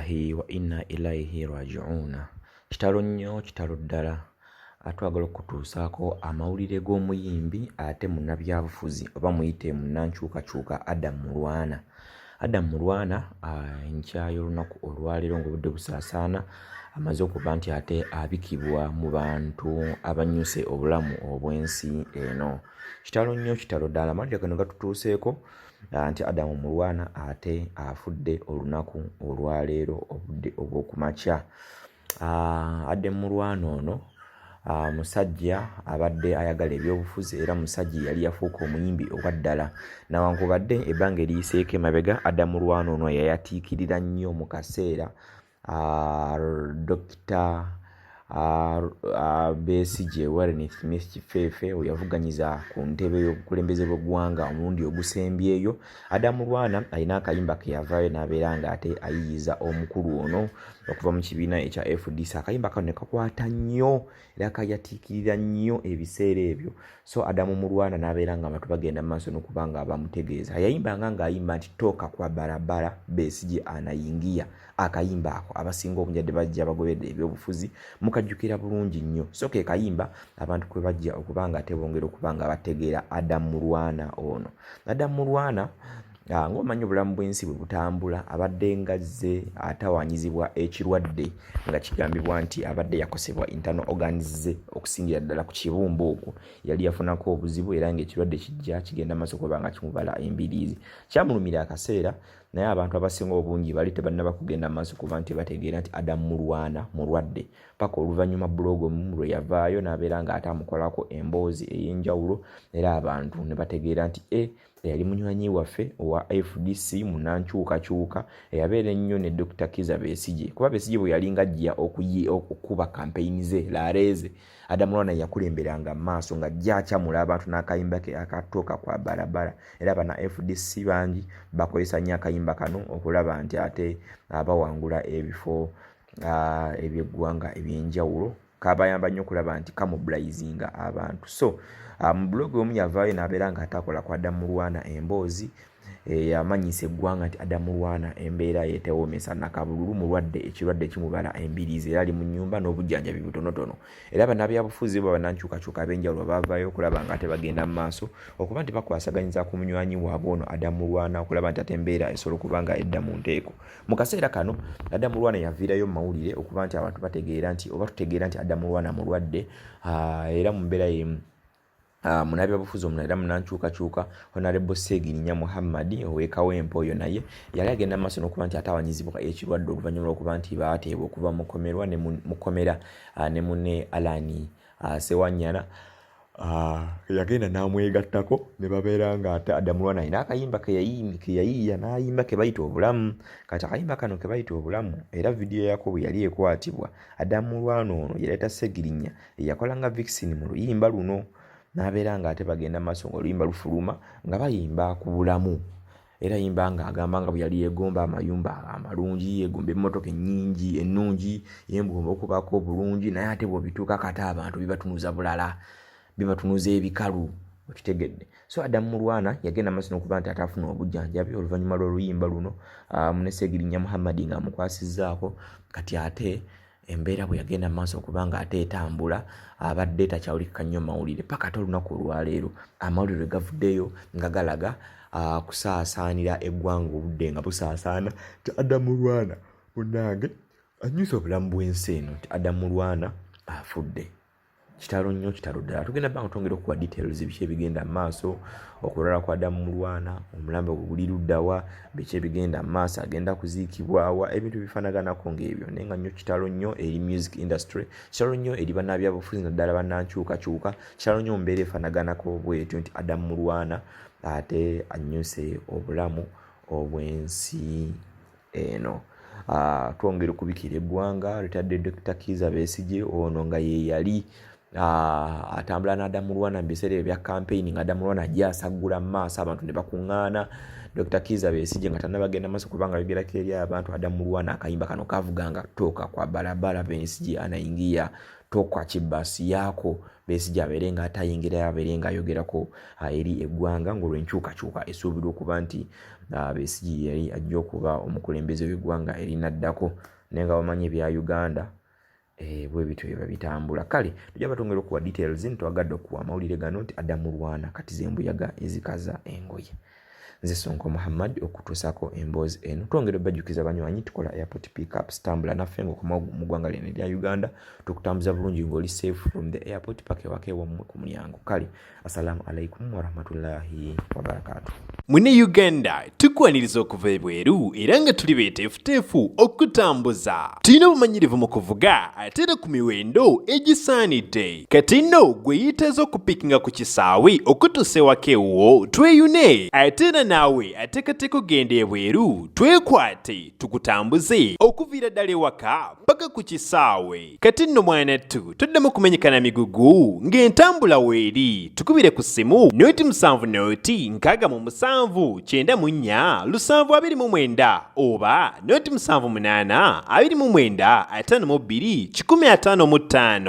Lillahi wa inna ilaihi rajiuna. Kitalo nnyo, kitalo ddala. Twagala okukutuusaako amawulire g'omuyimbi ate munnabyabufuzi oba muyite munnankyukakyuka Adam Mulwana. Adam Mulwana enkya y'olunaku olwaleero ng'obudde busaasaana amaze okuba nti ate abikibwa mu bantu abanyuse obulamu obw'ensi eno. Kitalo nnyo, kitalo ddala. Amawulire gano gatutuuseeko nti Adamu Mulwana ate afudde olunaku olwaleero obudde obw'okumakya. Adam Mulwana ono musajja abadde ayagala ebyobufuzi era musajja yali yafuuka omuyimbi owa ddala. Nawankubadde ebbanga eriyiseeko emabega, Adam Mulwana ono yayatiikirira nnyo mu kaseera Dokita Besigye Warren Smith Kifeefe we yavuganyiza ku ntebe y'obukulembeze bw'eggwanga omulundi ogusembyeyo. Adam Mulwana alina akayimba ke yavaayo n'abeera ng'ate ayiyiza omukulu ono okuva mu kibiina ekya FDC. Akayimba kano ne kakwata nnyo era kayatiikirira nnyo ebiseera ebyo. So Adamu Mulwana n'abeera nga abantu bagenda mu maaso n'okuba nga bamutegeeza. Yayimbanga ng'ayimba nti tooka kwa barabara Besigye anayingiya. Akayimba ako abasinga obungi adde bajja bagoberedde ebyobufuzi mukajjukira bulungi nnyo. So ke kayimba abantu kwe bajja okuba nga ate bongera okuba nga bategeera Adamu Mulwana ono. Adamu Mulwana ng'omanyi obulamu bw'ensi bwe butambula, abadde ng'azze atawaanyizibwa ekirwadde nga kigambibwa nti abadde yakosebwa internal organs ze, okusingira ddala ku kibumba okwo yali yafunako obuzibu era ng'ekirwadde kijja kigenda maaso kuba nga kimubala embiriizi. Kyamulumira akaseera, naye abantu abasinga obungi bali tebannaba kugenda maaso kuba nti bategeera nti Adamu Mulwana mulwadde, paka oluvannyuma bulogo omu lwe yavaayo n'abeera ng'ate amukolako emboozi ey'enjawulo era abantu ne bategeera nti e eyali munywanyi waffe owa FDC munankyukakyuka eyabeera ennyo ne Dr. Kiza Besigye, kuba Besigye bwe yalinga ajja okukuba kampeyini ze laareeze, Adam Lwana yakulemberanga mu maaso ng'ajja akyamula abantu n'akayimba ke akatooka kwa barabara. Era bana FDC bangi bakozesa nnyo akayimba kano okulaba nti ate bawangula ebifo eby'eggwanga eby'enjawulo. Kabayamba nnyo okulaba nti kamobilizinga abantu. So mu blog omu yavaayo n'abeera nga atakola ku Adam Mulwana emboozi yamanyisa eggwanga nti Adam Mulwana embeera ye tewoomesa nakabululu, mulwadde, ekirwadde kimubala embiriizi era ali mu nnyumba n'obujjanjabi butonotono. Era bannabyabufuzi bo bannankyukakyuka ab'enjawulo baavaayo okulaba nga ate bagenda mu maaso okuba nti bakwasaganyiza ku munywanyi waabwe ono Adam Mulwana okulaba nti ate embeera esobola okuba nga edda mu nteeko. Mu kaseera kano Adam Mulwana yaviirayo mu mawulire okuba nti abantu bategeera nti oba tutegeera nti Adam Mulwana mulwadde, era mu mbeera y'emu munnabyabufuzi omulala era munnankyukakyuka Honorable Ssegirinya Muhammad ow'e Kawempe oyo naye yali agenda mu maaso n'okuba nti ataawanyizibwa ekirwadde oluvannyuma lw'okuba nti baateebwa okuva mu kkomerwa ne mu kkomera ne munne Allan Ssewanyana yagenda n'amwegattako ne babeera nga ate Adam Lwana alina akayimba ke yayiiya n'ayimba ke bayita Obulamu. Kati akayimba kano ke bayita Obulamu, era vidiyo yako bwe yali ekwatibwa, Adam Lwana ono yaleeta Ssegirinya eyakola nga Vixen mu luyimba luno n'abeera nga ate bagenda maaso ng'oluyimba lufuluma nga bayimba ku bulamu. Era yimba ng'agamba nga bwe yali yeegomba amayumba amalungi, yeegomba emmotoka ennyingi ennungi, yeegomba okubaako obulungi, naye ate bw'obituukako ate abantu bibatunuza bulala, bibatunuza ebikalu, okitegedde. So Adam Mulwana yagenda maaso n'okuba nti ate afuna obujjanjabi oluvannyuma lw'oluyimba luno, ne Ssegirinya Muhammad ng'amukwasizzaako. Kati ate embeera bwe yagenda mu maaso okuba nga ate etambula, abadde takyawulikika nnyo mawulire paka ate olunaku olwaleero amawulire lwe gavuddeyo nga galaga kusaasaanira eggwanga obudde nga busaasaana nti Adam Mulwana munnange annyuse obulamu bw'ensi eno, nti Adam Mulwana afudde. Kitalo nnyo, kitalo ddala. Tugenda bbanga twongera okuwa details biki ebigenda mu maaso, okulwala kwa Adamu Mulwana, omulambo gwe guli luddawa, biki ebigenda mu maaso, agenda kuziikibwawa, ebintu bifaanaganako ng'ebyo. Naye nga nnyo kitalo nnyo eri music industry, kitalo nnyo eri bannabyabufuzi naddala bannankyukakyuka, kitalo nnyo mu mbeera efaanaganako bwetyo nti Adamu Mulwana ate annyuse obulamu obw'ensi eno. Twongera okubikira eggwanga litadde Dr. Kiiza Besigye ono nga ye yali atambula n'Adamu Mulwana mu biseera ebyo bya kampeyini, nga Adamu Mulwana ajja asaggula mu maaso abantu ne bakuŋŋaana. Dr. Kiiza Besigye nga tannabagenda maaso kubanga ayogerako eri abantu, Adamu Mulwana akayimba kano kavuganga tooka kwa barabara Besigye anaingia toka kibasi yako. Besigye abeere nga ate ayingirayo abeere nga ayogerako eri eggwanga ng'olwenkyukakyuka esuubirwa okuba nti Besigye yali ajja okuba omukulembeze w'eggwanga erinaddako naye nga bamanyi ebya Uganda eh, bwe bityo biba bitambula. Kale tujja batwongera okuwa details ntwagadde okuwa amawulire gano nti Adamu Lwana kati zembuyaga ezikaza engoye. Nze Sonko Muhammad okutuusako emboozi eno. Twongera obajjukiza banywanyi tukola airport pickups, tambula naffe ng'okomawo mu ggwanga lino erya Uganda, tukutambuza bulungi ng'oli safe from the airport paka ewaka ewammwe ku mulyango. Kale assalamu alaikum warahmatullahi wabarakatuh. Mune Uganda tukwaniriza okuva ebweru era nga tuli beeteefuteefu okutambuza. Tulina obumanyirivu mu kuvuga ate era ku miwendo egisaanidde. Kati nno gwe yeetaaza okupikinga ku kisaawe okutuusa ewaka ewuwo tweyune ate era naawe ateekateeka okugenda ebweru twekwate tukutambuze okuviira ddala ewaka paka ku kisaawe. Kati nno mwanattu toddamu kumenyeka na migugu ng'entambula weeri. Tukubire ku ssimu 07 0 67 94 729 oba 078 29 52 155.